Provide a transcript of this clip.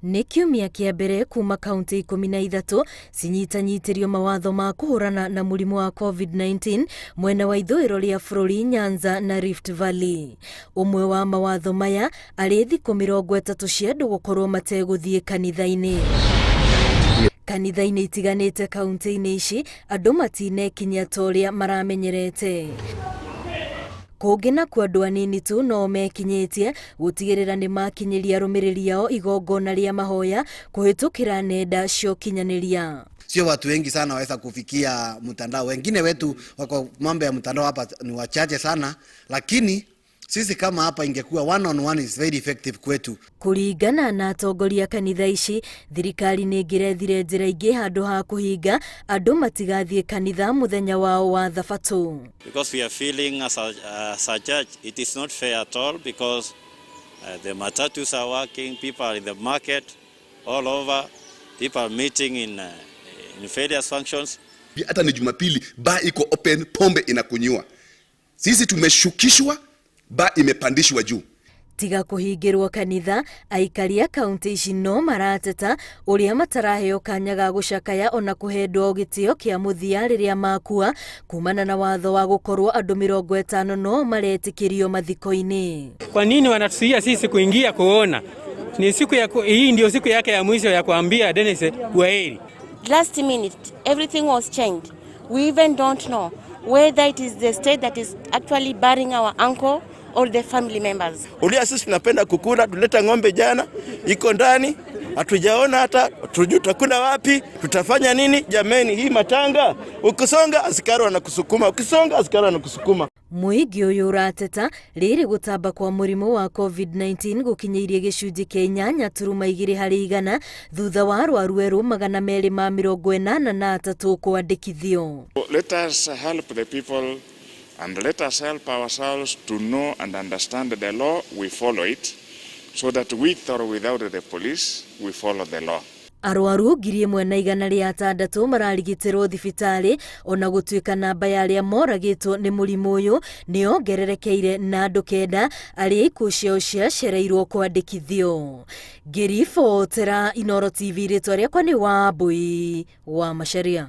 Nĩ kiumia kĩa mbere kuuma kauntĩ 13 cinyitanyitĩrio mawatho ma kũhũrana na mũrimũ wa COVID-19 mwena wa ithũĩro rĩa bũrũri Nyanza na Rift Valley. Ũmwe wa mawatho maya arĩ thikũ 30 cia andũ gũkorwo mategũthiĩ kanitha-inĩ. Kanitha-inĩ itiganĩte kauntĩ-inĩ ici andũ matinekinyia ta ũrĩa maramenyerete. Kũngĩ nakuo andũ anini tu no mekinyĩtie gũtigĩrĩra nĩ makinyĩria arũmĩrĩri ao igongona rĩa mahoya kũhĩtũkĩra nenda cia ũkinyanĩria. Sio watu wengi sana waweza kufikia mtandao. Wengine wetu wako mambo ya mtandao hapa ni wachache sana, lakini sisi kama hapa ingekuwa one on one is very effective kwetu. Kũringana na atongoria kanitha ici, thirikari nĩ ĩngĩrethire njĩra ingĩ handũ ha kũhinga andũ matigathiĩ kanitha mũthenya wao wa thabatũ. Because we are feeling as a church it is not fair at all because the matatus are working, people are in the market all over, people are meeting in various functions. Hata ni Jumapili, bar iko open, pombe inakunywa. Sisi tumeshukishwa, bar imepandishwa juu. Tiga kũhingĩrwo kanitha, aikari a kaunti ici no marateta ũrĩa mataraheo kanya ga gũcakaya ona kũhendwo gĩtĩo kĩa mũthia rĩrĩa makua kumana na watho wa gũkorwo andũ 50 no maretĩkĩrio mathiko-inĩ. Kwa nini wanatuzuia sisi kuingia kuona? Ni siku ya hii ndio siku yake ya mwisho ya kuambia Dennis kwaheri. Last minute, everything was changed. We even don't know whether it is the state that is actually burying our uncle or the family members. Ulia sisi tunapenda kukula, tuleta ng'ombe jana iko ndani, hatujaona hata tujui tutakula wapi, tutafanya nini? Jameni, hii matanga, ukisonga askari wanakusukuma, ukisonga askari wanakusukuma. Mũingĩ ũyũ ũrateta rĩrĩ gũtamba kwa mũrimũ wa COVID-19 gũkinyĩirie gĩcunjĩ kĩa 8.2% thutha wa arwaru erũ 283 kwandĩkithio. Let us help the people and let us help ourselves to know and understand the law. We follow it so that with or without the police, we follow the law. Arwaru 1,600 mararigitĩrwo thibitarĩ ona gũtuĩka namba ya arĩa moragĩtwo nĩ mũrimũ ũyũ nĩ yongererekeire na andũ 9 arĩa ikuũ ciao ciacereirwo kwandĩkithio. Ngĩribotera Inooro TV, rĩtwa rĩakwa nĩ Wambui wa Macharia.